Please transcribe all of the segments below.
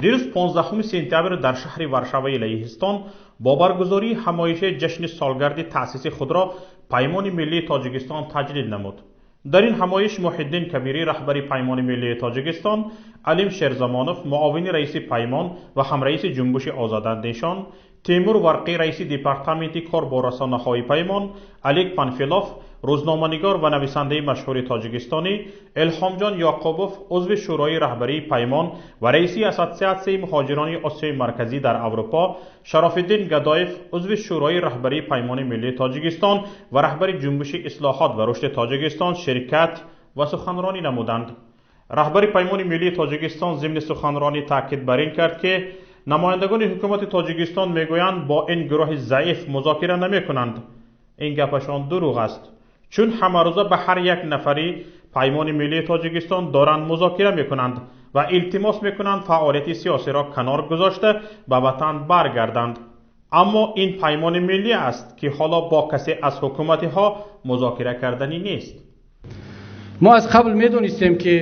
Дирӯз 15 сентябр дар шаҳри Варшаваи Лаҳистон бо баргузории ҳамоиши ҷашни солгарди таъсиси худро Паймони миллии Тоҷикистон таҷлил намуд. Дар ин ҳамоиш Муҳиддин Кабирӣ, раҳбари Паймони миллии Тоҷикистон, Алим Шерзамонов, муовини раиси Паймон ва ҳамраиси Ҷунбуши Озодандешон, Темур Варқӣ, раиси департаменти кор бо расонаҳои Паймон, Алик Панфилов, рӯзноманигор ва нависандаи машҳури тоҷикистонӣ, Илҳомҷон Ёқубов, узви Шӯрои раҳбарии Паймон ва раиси Ассотсиатсияи муҳоҷирони Осиёи Марказӣ дар Аврупо, Шарофиддин Гадоев, узви Шӯрои раҳбарии Паймони миллии Тоҷикистон ва раҳбари Ҷунбуши ислоҳот ва рушди Тоҷикистон ширкат ва суханронӣ намуданд. Раҳбари Паймони миллии Тоҷикистон зимни суханронӣ таъкид бар ин кард, ки намояндагони ҳукумати Тоҷикистон мегӯянд, бо ин гурӯҳи заиф музокира намекунанд. Ин гапашон дурӯғ аст, чун ҳамарӯза ба ҳар як нафари Паймони миллии Тоҷикистон доранд музокира мекунанд ва илтимос мекунанд фаъолияти сиёсиро канор гузошта ба ватан баргарданд. Аммо ин Паймони миллӣ аст, ки ҳоло бо касе аз ҳукуматиҳо музокира карданӣ нест. Мо аз қабл медонистем, ки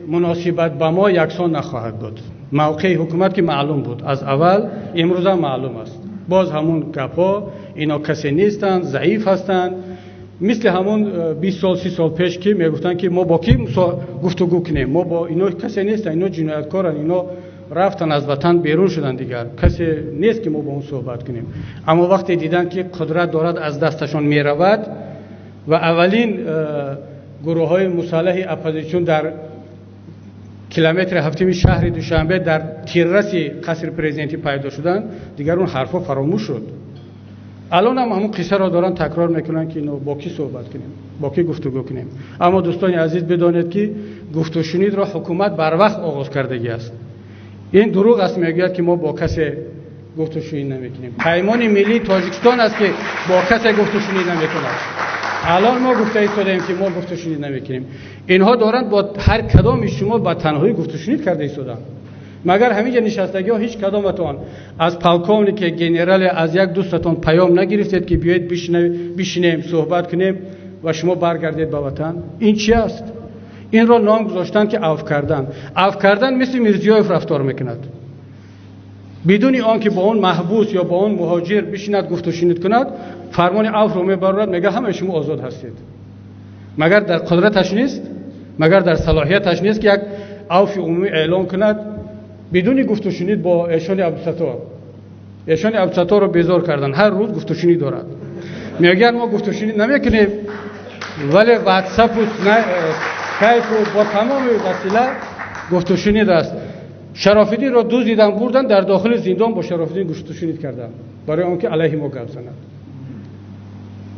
муносибат ба мо яксон нахоҳад буд. Мавқеи ҳукумат ки маълум буд аз аввал, имрӯзам маълум аст. Боз ҳамун гапҳо, ино касе нестанд, заиф ҳастанд. Мисли ҳамун 20 сол, 30 сол пеш, ки мегуфтанд, ки мо бо кӣ гуфтугӯ кунем, мо бо ино касе нестанд, ино ҷинояткоранд, ино рафтан аз ватан берун шуданд, дигар касе нест, ки мо бо он суҳбат кунем. Аммо вақте диданд, ки қудрат дорад аз дасташон меравад ва аввалин гурӯҳҳои мусаллаҳи оппозитсион дар километри ҳафтими шаҳри Душанбе дар тирраси қасри президентӣ пайдо шуданд, дигар он ҳарфҳо фаромӯш шуд. Алон ҳам ҳамон қиссаро доранд такрор мекунанд, ки ино бо кӣ суҳбат кунем, бо кӣ гуфтугӯ кунем. Аммо дӯстони азиз, бидонед, ки гуфтушунидро ҳукумат барвақт оғоз кардагӣ аст. Ин дурӯғ аст, мегӯяд, ки мо бо касе гуфтушунид намекунем. Паймони миллии Тоҷикистон аст, ки бо касе гуфтушунид намекунад. Алон мо гуфта истодаем, ки мо гуфтушунид намекунем. Инҳо доранд бо ҳар кадоми шумо ба танҳоӣ гуфтушунид карда истоданд. Магар ҳаминҷа нишастагиҳо ҳеҷ кадоматон аз полковнике, генерале, аз як дӯстатон паём нагирифтед, ки биёед бишинем, суҳбат кунем ва шумо баргардед ба ватан? Ин чи аст? Инро ном гузоштанд, ки авф кардан. Авф кардан мисли Мирзиёев рафтор мекунад. Бидуни он ки бо он маҳбус ё бо он муҳоҷир бишинад, гуфтушунид кунад, фармони авфро мебарорад, мегӯяд, ҳамаи шумо озод ҳастед. Магар дар қудраташ нест? Магар дар салоҳияташ нест, ки як авфи умумӣ эълон кунад бидуни гуфтушунид бо Эшони Абдусаттор? Эшони Абдусатторро безор кардан, ҳар рӯз гуфтушунид дорад. Мегӯянд, мо гуфтушунид намекунем, вале ватсапу скайпу бо тамоми васила гуфтушунид аст. Шарофиддинро дуздидан бурдан, дар дохили зиндон бо Шарофиддин гуфтушунид карданд, барои он ки алайҳи мо гап занад.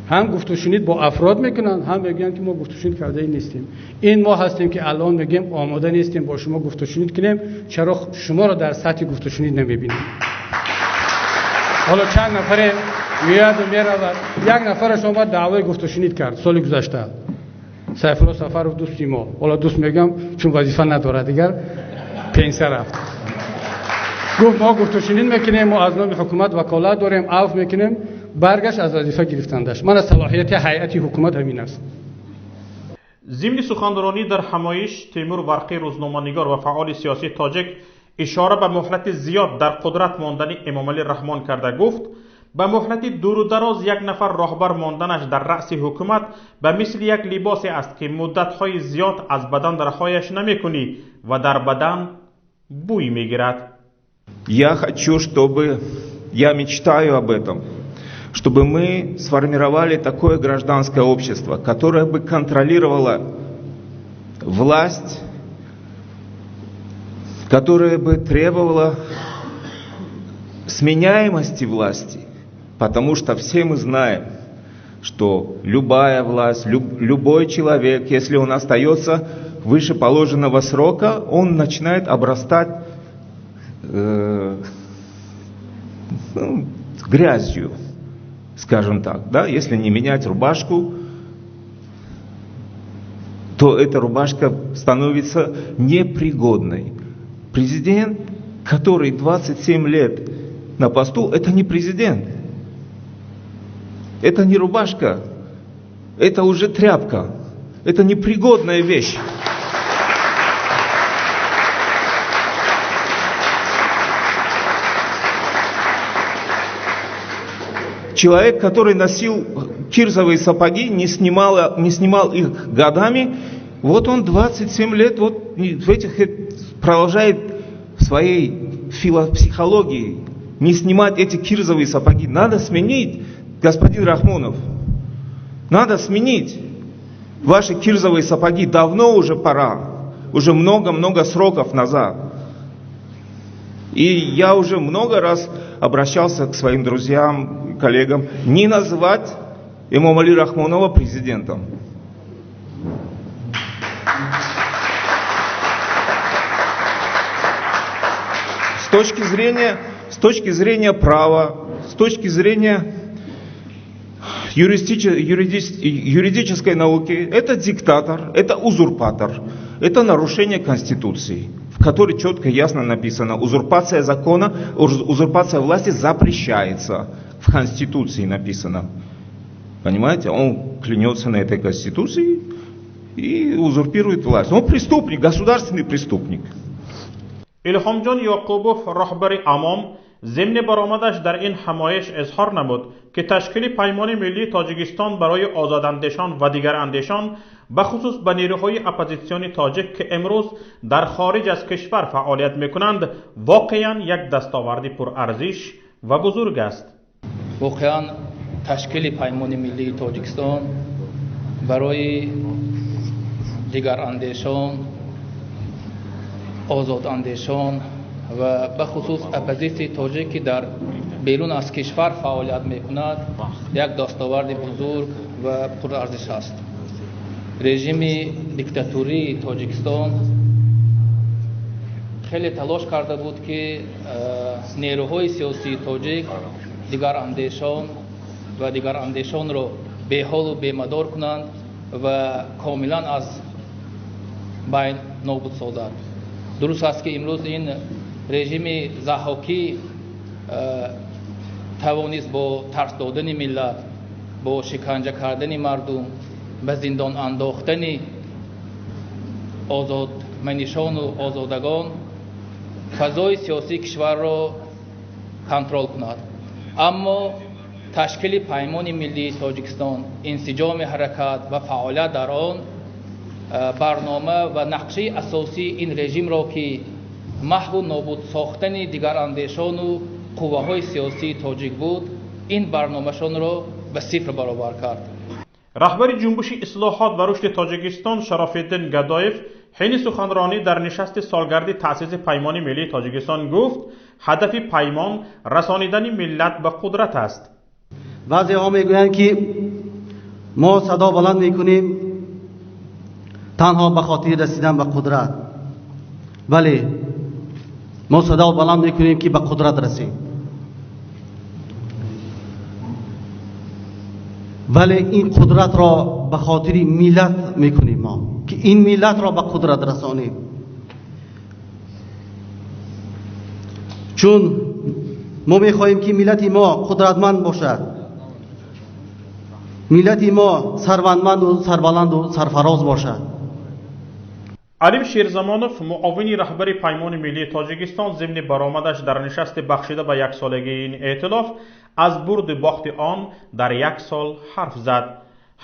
Ҳам гуфтушунид бо афрод мекунанд, ҳам мегӯянд, ки мо гуфтушунид кардаи нестем. Ин мо ҳастем, ки алон мегӯем, омода нестем бо шумо гуфтушунид кунем. Чаро шуморо дар сатҳи гуфтушунид намебинем? Ҳоло чанд нафаре меяду меравад. Як нафараш омад, даъвои гуфтушунид кард соли гузашта, Сайфулло Сафаров, дӯсти мо. Ҳоло дӯст мегӯям, чун вазифа надорад, дигар пенсия рафт. Гуфт, мо гуфтушунид мекунем, мо аз номи ҳукумат ваколат дорем, авф мекунем. Баргашт, аз вазифа гирифтандаш. Мана салоҳияти ҳайати ҳукумат ҳамин аст. Зимни суханронӣ дар ҳамоиш Темур Варқӣ, рӯзноманигор ва фаъоли сиёсии тоҷик, ишора ба муҳлати зиёд дар қудрат мондани Эмомалӣ Раҳмон карда гуфт, ба муҳлати дуру дароз як нафар роҳбар монданаш дар раъси ҳукумат ба мисли як либосе аст, ки муддатҳои зиёд аз бадан раҳояш намекунӣ ва дар бадан бӯй мегирад. Я хочу, чтобы, я мечтаю об этом, чтобы мы сформировали такое гражданское общество, которое бы контролировало власть, которое бы требовало сменяемости власти, потому что все мы знаем, что любая власть, любой человек, если он остается выше положенного срока, он начинает обрастать ну, грязью, скажем так, да, если не менять рубашку, то эта рубашка становится непригодной. Президент, который 27 лет на посту, это не президент. Это не рубашка, это уже тряпка. Это непригодная вещь. Человек, который носил кирзовые сапоги, не снимал их годами, вот он 27 лет вот в этих продолжает в своей психологии не снимать эти кирзовые сапоги. Надо сменить, господин Рахмонов, надо сменить ваши кирзовые сапоги. Давно уже пора, уже много-много сроков назад. И я уже много раз обращался к своим друзьям, коллегам, не называть Эмомали Рахмонова президентом. С точки зрения права, с точки зрения юридической науки, это диктатор, это узурпатор, это нарушение Конституции, в которой четко и ясно написано: узурпация закона, узурпация власти запрещается. В Конституции написано. Понимаете, он клянется на этой Конституции и узурпирует власть. Он преступник, государственный преступник. Илҳомҷон Ёқубов, роҳбари Амом, зимни баромадаш дар ин ҳамоиш изҳор намуд, ки ташкили Паймони миллии Тоҷикистон барои озодандешон ва дигарандешон, бахусус ба нерӯҳои оппозитсиони тоҷик, ки имрӯз дар хориҷ аз кишвар фаъолият мекунанд, воқеан як дастоварди пурарзиш ва бузург аст. Воқеан ташкили Паймони миллии Тоҷикистон барои дигарандешон, озодандешон ва бахусус оппозитсияи тоҷик, ки дар берун аз кишвар фаъолият мекунад, як дастоварди бузург ва пурарзиш аст. Режими диктатурии Тоҷикистон хеле талош карда буд, ки нерӯҳои сиёсии тоҷик, дигарандешон ва дигарандешонро беҳолу бемадор кунанд ва комилан аз байн нобуд созад. Дуруст аст, ки имрӯз ин режими заҳокӣ тавонист бо тарс додани миллат, бо шиканҷа кардани мардум, ба зиндон андохтани озодманишону озодагон фазои сиёсии кишварро контрол кунад. Аммо ташкили Паймони миллии Тоҷикистон, инсиҷоми ҳаракат ва фаъолият дар он, барнома ва нақшаи асосии ин режимро, ки маҳву нобуд сохтани дигарандешону қувваҳои сиёсии тоҷик буд, ин барномашонро ба сифр баробар кард. Раҳбари ҷунбуши ислоҳот ва рушди Тоҷикистон Шарофиддин Гадоев ҳини суханронӣ дар нишасти солгарди таъсиси Паймони миллии Тоҷикистон гуфт, ҳадафи паймон расонидани миллат ба қудрат аст. Баъзеҳо мегӯянд, ки мо садо баланд мекунем танҳо ба хотири расидан ба қудрат. Бале, мо садо баланд мекунем, ки ба қудрат расем. Вале ин қудратро ба хотири миллат мекунем мо, ки ин миллатро ба қудрат расонем. Чун мо мехоҳем, ки миллати мо қудратманд бошад, миллати мо сарватманду сарбаланду сарфароз бошад. Алим Шерзамонов, муовини раҳбари Паймони миллии Тоҷикистон, зимни баромадаш дар нишасти бахшида ба яксолагии ин эътилоф аз бурду бохти он дар як сол ҳарф зад.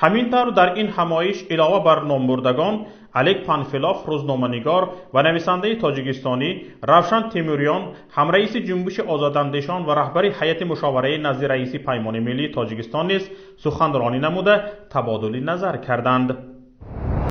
Ҳамин тавр дар ин ҳамоиш илова бар номбурдагон Олег Панфилов, рӯзноманигор ва нависандаи тоҷикистонӣ, Равшан Темуриён, ҳамраиси ҷунбуши озодандешон ва раҳбари ҳайати мушовараи назди раиси Паймони миллии Тоҷикистон низ суханронӣ намуда табодули назар карданд.